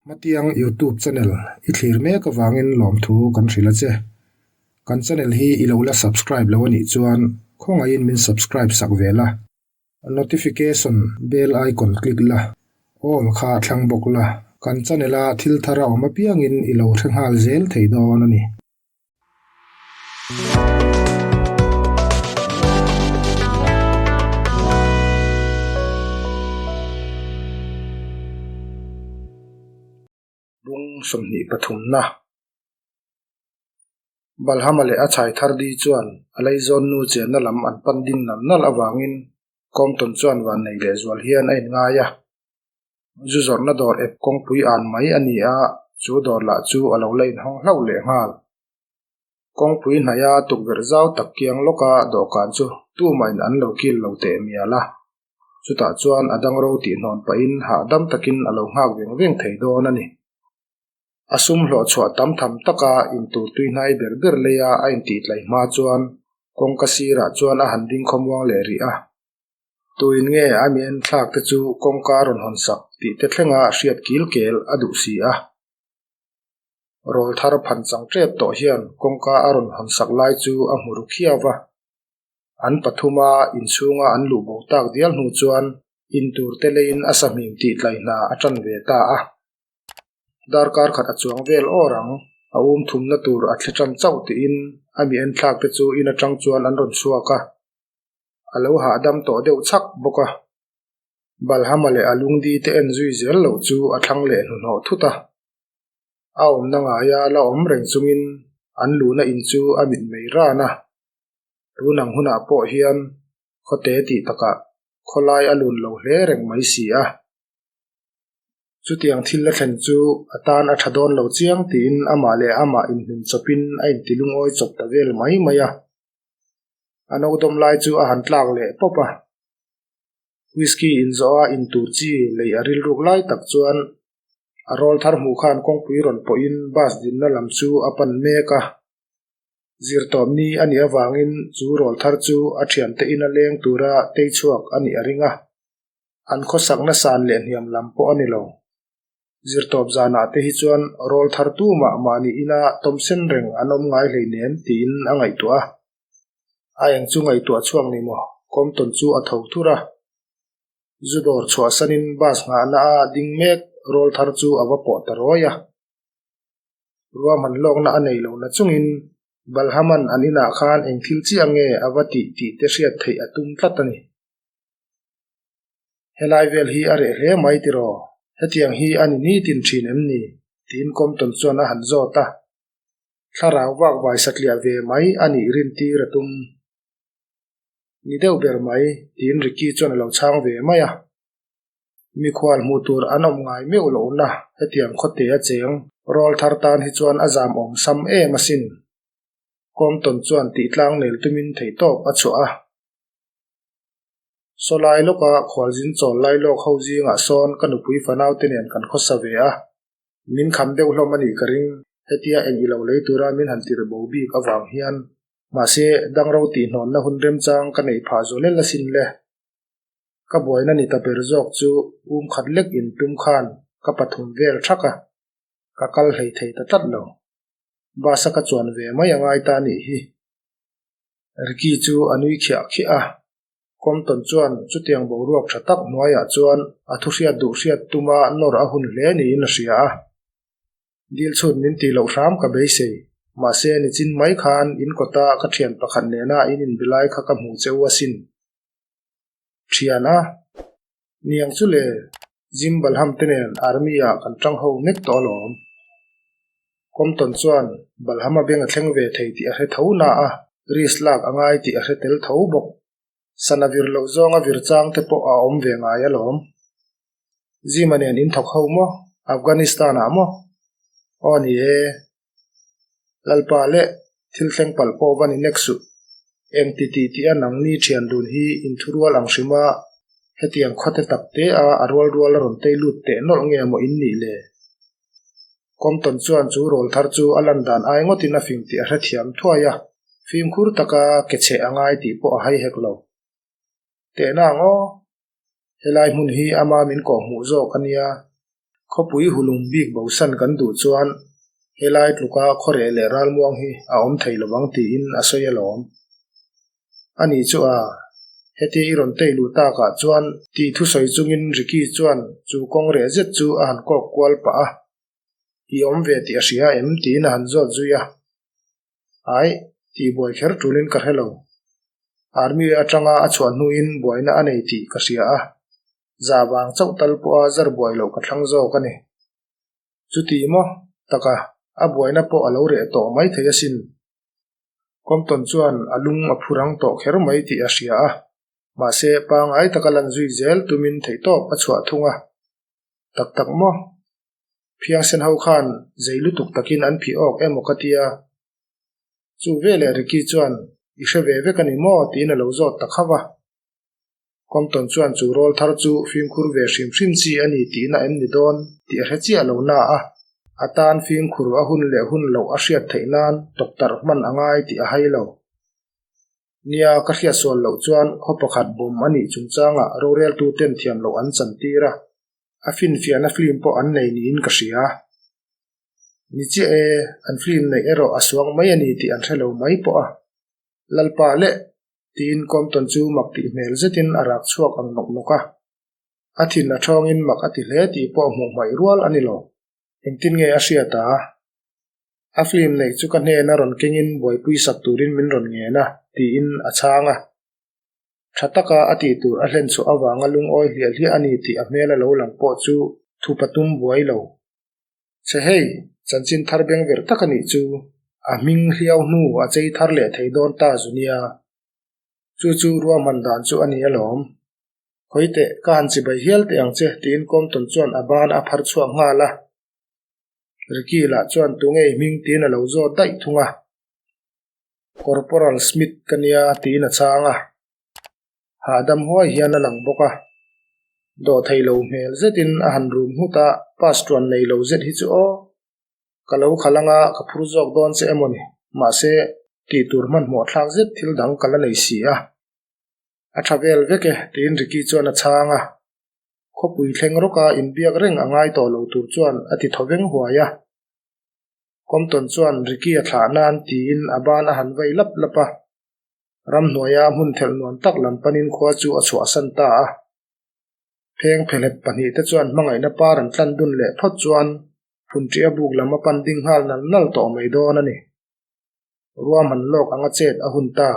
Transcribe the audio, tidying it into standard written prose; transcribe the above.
Hmatiang Youtube channel i thlir mek avangin lawmthu kan hrilh a che. Kan channel hi i lo la subscribe lo a nih chuan khawngaihin min subscribe sak ve la. Notification bell icon click la, all kha thlang bawk la, kan channel a thil thar a awm apiangin i lo hre nghal zel thei dawn a ni. Bung 23na Balhama leh a chhai thar di chuan a leizawn nu chenna lam an pan ding nal nal avangin Compton chuan vannei lehzual hian a inngai a. Zu zawrhna dawr ep kawngpui an mai a ni a, chu dawr lah chu a lo la inhawng hlauh leh nghal. Kawngpui hnaia tukverh zau tak kiang lawka dawhkan chu tumahin an lo kil lo teh mial a. Chutah chuan a dang ro tih hnawn pahin hahdam takin a lo nghak veng veng thei dawn a ni. A sum hlawh chhuah tam tham taka intur tui hnai ber ber leia a intihtlai hma chuan kawngka sirah chuan a han ding khawmuang leh rih a. Tuin nge a mi enthlak te chu kawngka a rawn hawn sak tih te thlenga hriat kil kel a duh si a. Rawl thar phan chang tep tawh hian kawngka a rawn hawn sak lai chu a hmu ru khiau va. An pathuma inchhunga an luh bo tak dial hnu chuan intur te leiin a sahmim tih tlai hna a tan ve ta a. Darkar khat a chuang vel awr ang, a um thumna tur a thli tan chauh tiin a mi enthlak te chu in atang chuan an rawn chhuak a. A lo hahdam tawh deuh chhak bawk a. Balhama leh a lungdi te en zui zel loh chu a thlang leh hnuhnawh thut a. A awmna ngaia la awm reng chungin an luhna in chu a mit mei ran a. Tun ang hunah pawh hian khawte tih takah khawlai a lun lo hle reng mai si a. Chutiang thil la thlen chu a tan a tha dawn lo chiang tiin amah leh amah inhmin chawpin a intilungawi chawp ta vel mai mai a. A no dawm lai chu a han tlak leh pawp a. Whisky inzawh a intur chi lei a rilruk lai tak chuan a rawl thar hmuh khan kawngpui rawn pawhin bus dinna lam chu a pan mek a. Zirtawp ni a nih avangin chu rawl thar chu a thiante ina leng tura tei chhuak a nih a ring a. An khawsakna san leh hniam lam pawh a ni lo. Zirtawp zanah te hi chuan rawl thar tu mah mahni ina tawmsen reng an awm ngai hleinem tiin a ngaihtuah a. A eng chu ngaihtuah chhuak ni maw? Compton chu a tho thur a. Zu dawr chhuahsanin bus nghahna a ding mek rawl thar chu a va pawh ta rawi a. Ruahman lawkna a nei lo na chungin Balhaman an inah khan eng thil chiah nge a va tih tih te hriat theih a tum tlat a ni. Helai vel hi a reh hle mai tiraw? Hetiang hi a ni nitin thin em ni? tiin Compton chuan a han zawt a. Thlarau vak vai satliah ve mai a nih rintir a tum. Ni deuh ber mai, tiin Ricky chuan a lo chhang ve mai a. Mikhual hmuh tur an awm ngai meuh lohna hetiang khawte a cheng rawl thar tan hi chuan a zam awm sam em asin. Compton chuan tihtlang nel tumin theihtawp a chhuah a. Sawlai lawka khualzin chawl lai lawk ho zingah sawn ka nupui fanau te nen kan khawsa ve a, min kham deuh hlawm a nih ka ring, hetia eng i lo lei tura min han tir bo bik avang hian. Mahse, dangro tihhnawnna hun remchang ka neih phah zawlel asin le. Ka buaina ni ta ber zawk chu um khat lek in tum khan ka pathum vel thak a, ka kal hlei thei ta tlat lo. Bus a ka chuan ve mai a ngai ta a nih hi. Ricky chu a nui khiah khiah a, Compton chuan chutiang boruak tha tak hnuaiah chuan a thu hriat duh hriat tuma nawr a hun hle niin a hria a. Dil chhut min tih loh hram ka beisei, mahse nichin mai khan in kawta ka thian pakhat nena in inbe lai kha ka hmu che u asin. Thian a, Niang chu le, Jim Balham te nen Army ah kan tang ho nek tawh alawm. Compton chuan Balham a beng a thleng ve thei tih a hre tho na a, risk lak a ngai tih a hre tel tho bawk. Sana vir loh zawnga vir chang te pawh a awm ve ngai alawm. Jim a nen in thawk ho maw? Afghanistan ah maw? Aw ni e. Lalpa leh thil thleng palh pawh va ni nek suh. Eng ti tih tih a nangni thian dun hi inthurual ang hrim a, hetiang khawte tak te a a rual rual a rawn tei lut teh nawlh nge maw in nih le? Compton chuan chu rawl thar chu a lan dan ai ngawtin a fing tih a hrethiam thuai a, fimkhur taka ke cheh a ngai tih pawh a hai hek lo. Tehna ang aw! Helai hmun hi ama min kawhhmuh zawk a nia. Khawpui hulung bik bosan kan duh chuan helai tluka khawreh leh ralmuang hi a awm thei lovang tiin a sawi alawm. Ani chu a, hetia i rawn tei luh takah chuan tih thusawi chungin Ricky chuan chu kawng reh zet chu a han kawk kual pah a. I awm ve tih a hria em? tiin a han zawt zui a. Aih, tih buai kher tulin ka hre lo. Army atanga a chhuah hnuin buaina a nei tih ka hria a, za vang chauh tal pawha zar buai loh ka thlang zawk a ni. Chuti maw? Taka, a buaina pawh a lo reh tawh mai thei asin. Compton chuan a lung a phu rang tawh kher mai tih a hria a, mahse pangngai taka lan zui zel tumin theihtawp a chhuah thung a. Tak tak maw? Phiangsen ho khan zei lutuk takin an phih awk emaw ka tia. Chu veleh Ricky chuan, I hre ve vek a ni maw? tiin a lo zawt ta khauh a. Compton chuan chu rawl thar chu fimkhur ve hrim hrim chi a ni tihna em ni dawn tih a hre chiah lo na a, a tan fimkhur a hun leh hun loh a hriat theih nan tawktarh hman a ngai tih a hai lo. Nia, ka hriat sual loh chuan khaw pakhat bawm a nih chungchangah roreltuten thiam loh an chantir a, a finfiahna film pawh an nei niin ka hria. Ni chiah e, an film neih erawh a suang mai a ni tih an hre lo mai pawh a. Lalpa leh! Tiin Compton chu mak tih hmel zetin a rak chhuak ang nawk nawk a. A thin a thawngin mak a ti hle tih pawh hmuh hmaih rual a ni lo. Engtin nge a hriat a? A film neih chu ka hnena rawn kengin buaipui sak turin min rawn ngen a, tiin a chhang a. Tha taka a tih tur a hlen chhuah avanga lungawi hliah hliah a ni tih a hmel a lo lang pawh chu thu patum buai lo. Che hei, chanchin thar beng verh tak a nih chu, a hming hliau hnu a chei thar leh thei dawn ta zu nia. Chu chu ruahman dan chu a ni alawm. Khawi teh, ka han chibai hial teh ang che, tiin Compton chuan a ban a phar chhuak nghal a. Ricky lah chuan tunge i hming tiin a lo zawt daih thung a. Corporal Smith ka nia tiin a chhang a. Hahdam huai hian a lang bawk a. Dawhthei lo hmel zetin a han rum nghut a, pass tuan nei lo zet hi chu aw. Ka lo khalh anga ka phur zawk dawn che emaw ni, mahse tih tur hmanhmawh thlak zet thil dang ka la nei si a. A tha vel vek e tiin Ricky chuan a chhang a. Khawpui thleng rawka inbiak reng a ngai tawh lo tur chuan a ti thaw veng huai a. Compton chuan Ricky a thlah nan tiin a ban a han vei lap lap a. Ramhnuaia hmun thelh nuam tak lam panin khua chu a chhuahsan ta a. Pheng phelep pahnihte chuan hmangaihna par an tlan dun leh phawt chuan Phunṭia buk lam a pan ding nghal nal nal tawh mai dawn a ni. Ruahman lawk anga chet a hun ta.